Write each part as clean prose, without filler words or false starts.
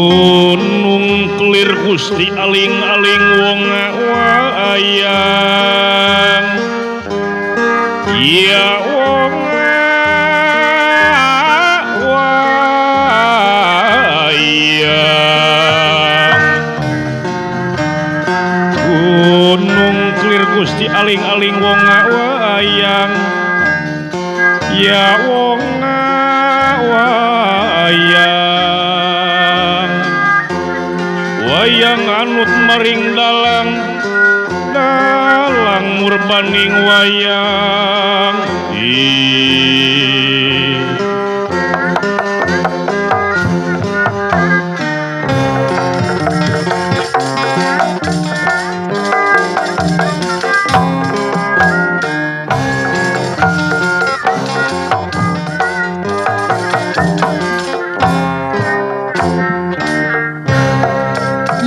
Gunung Kelir Gusti aling-aling wong wayang ya wong wayang Gunung Kelir Gusti aling-aling wong wayang ya wong wayang wayang anut maring dalang dalang murbaning wayang.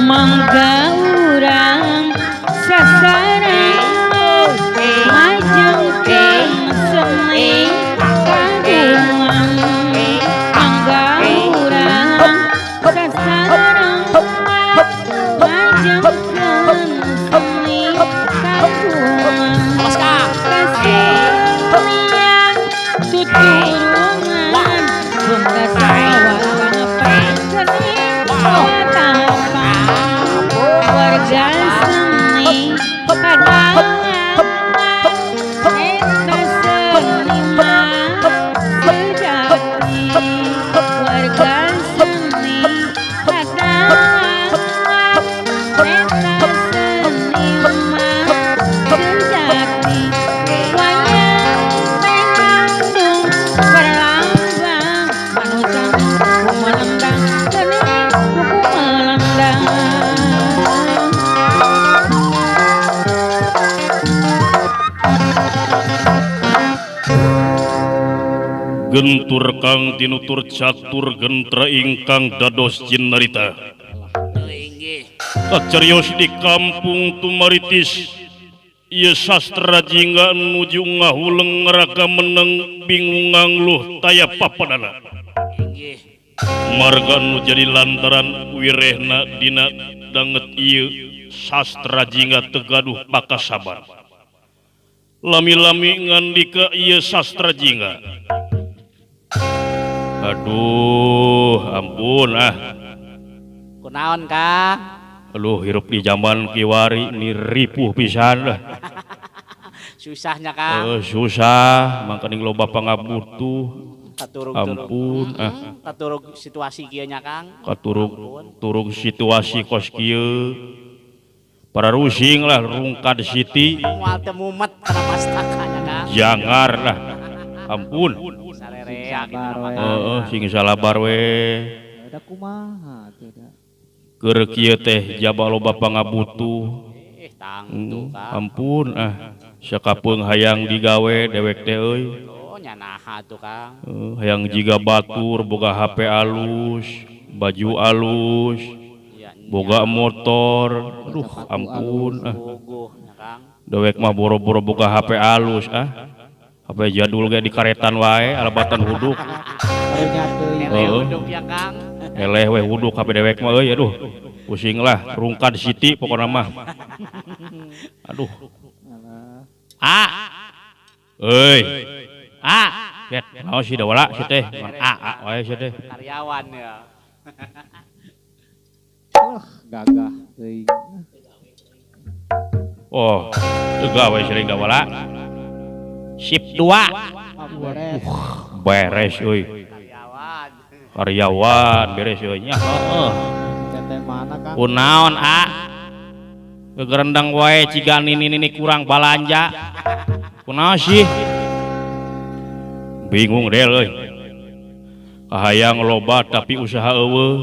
Mangga urang sasarengan majengkeun seni kagungan. Mangga urang sasarengan majengkeun seni kagungan. Awas Kang. Kasenian tuturungan bungkasawang seni watapang warga seni padangan eta seniman sejati warga seni padangan eta seniman sejati wayang teh ngandung perlambang manusia kumelendang seni nu kumelendang. Gentur kang tinutur catur gentra ingkang dados jinarita. Kacarios di kampung Tumaritis ieu sastra jingga nuju ngahuleng ngaraga meneng bingung ngangluh taya papadana. Marga nu jadi lantaran wirehna dina danget ieu sastra jingga teu gaduh pakasaban. Lami-lami ngandika ieu sastra jingga. Aduh, ampun ah. Kunaon Kang? Aduh, hirup di zaman kiwari ni ripuh pisan lah. Susahnya Kang. Susah, mangkaning loba pangabutuh. Katurug Ampun ah. Katurug situasi kieu nya Kang. Katurug turug situasi kos kieu. Para rusing lah rungkad siti. Moal teu mumet kana pastaka nya Kang. Jangar lah. Ampun. Sarerea kitu mah Kang. Heeh, sing salabar we. Da kumaha atuh da. Keur kieu teh jaba loba pangabutuh. Tangtu Kang. Ampun ah, sakapeung hayang digawe dewek teh euy. Oh, nya naha tuh Kang. Hayang jiga batur boga HP alus, baju alus, boga motor. Aduh, ampun ah. Dewek mah boro-boro boga HP alus ah. HP jadul ge dikaretan wae alabatan huduk. Heeh. Eleh we huduk HP dewek mah euy aduh. Pusing lah, rungkad siti pokona mah. Aduh. A. Euy. A. Ket, naon sih dawala si teh? A A wae si teh. Karyawan ya. Wah, gagah teuing. Oh, teu gawe sering dawala. Sip 2. Beres euy. Karyawan. Karyawan beres euy nya heeh. Teh mana Kang? Kunaon A? Gegerendang wae ciga nini-nini kurang balanja. Kunaon sih? Bingung deh euy. Kahayang loba tapi usaha eueuh.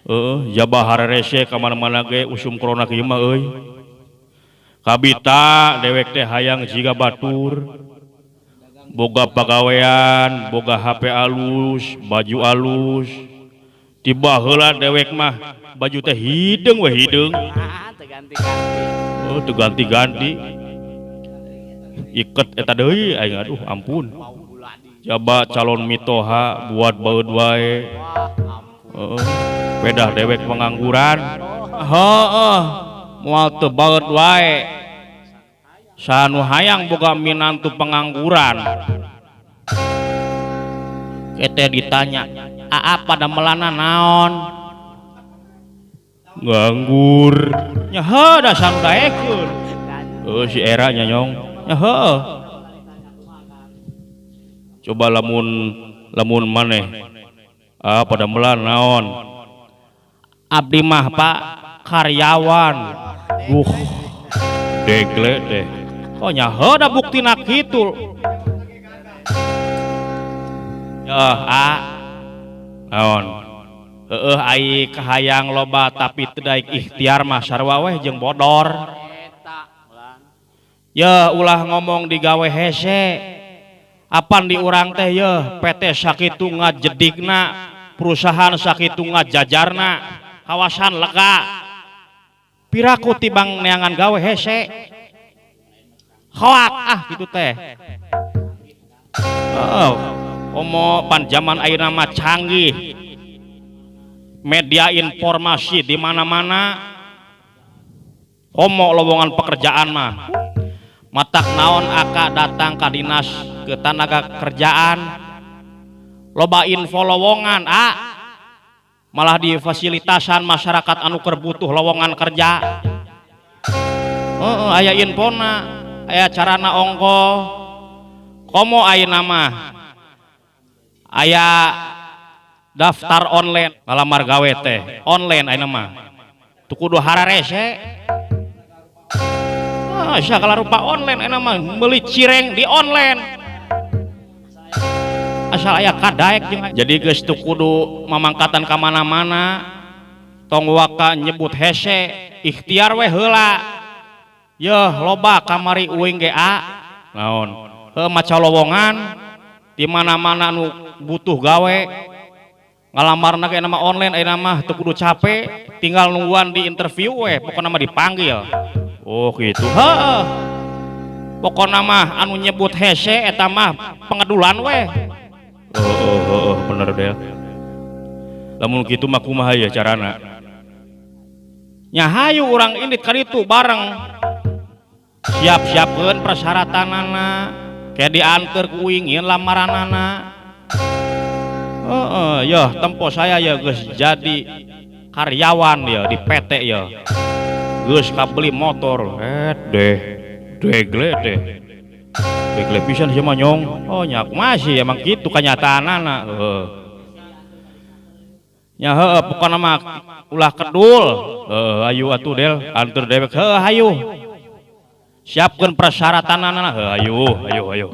Heeh, jaba harerese ka mana-mana ge usum corona kieu mah euy. Kabita dewek teh hayang jiga batur. Boga pagawean, boga HP alus, baju alus. Tiba heula dewek mah baju teh hideung we hideung. Teu ganti-ganti. Oh, teu ganti-ganti. Iket eta deui aing aduh ampun. Jaba calon mitoha buat baeud wae. Heeh. Pedah dewek pengangguran. Heeh, moal teu baeud wae. Saha nu hayang boga minantu pengangguran. Kete ditanya, "Aa pada melana naon?" Nganggur. Nya heuh da saha nu daekeun. Heuh si era nya nyong. Nya heuh. Coba lamun lamun maneh ah pada melan naon? Abdi mah Pak karyawan. Degle teh. Oh nya heuh da buktina kitu. Ya ah naon? Heeh ai kahayang loba tapi teu daek ikhtiar mah sarua weh jeung bodor. Ya ulah ngomong digawe hese. Apan di urang teh yeuh PT sakitu ngajedigna, perusahaan sakitu ngajajarna, kawasan lega. Piraku tibang neangan gawe hese. Hoak ah kitu teh. Heeh, komo pan jaman ayeuna mah canggih. Media informasi di mana-mana. Komo lowongan pekerjaan mah. Matak naon aka datang ka dinas ketenaga kerjaan. Loba info lowongan ah. Malah di fasilitasan masyarakat anu keur butuh lowongan kerja. Heeh, aya infona, aya carana ongko. Komo ayeuna mah aya daftar online ngalamar gawe teh online ayeuna mah. Teu kudu hararese. Ah, sagala rupa online ayeuna mah meuli cireng di online. Asal aya kadaek jeung jadi geus teu kudu mamangkatan ka mana-mana. Tong waka nyebut hese, ikhtiar we heula. Yeuh loba kamari uing ge a. Naon? Heuh maca lowongan di mana-mana nu butuh gawe. Ngalamarna ge nama online ayeuna mah teu kudu capek, tinggal nungguan di interview we, pokona mah dipanggil. Oh gitu. Heeh. Pokona mah anu nyebut hese eta mah pengedulan we. Heeh heeh bener Del. Lamun kitu mah kumaha ya carana? Nya hayu urang indit ka ditu bareng. Siap-siapkeun persyaratanana, ke dianteur ku uing ieu lamaranana. Heeh, yeuh tempo saya ya geus jadi karyawan ya di PT ya. Geus kabeli motor, deh, degle deh. Degle pisan sia mah nyong. Oh nya kumaha sih emang kitu kanyataanana, heuh. Nya heueuh pokona mah ulah kedul. Heuh hayu atuh Del, anteur dewek heuh hayu. Siapkeun persyaratanana, heuh hayu, hayu hayu.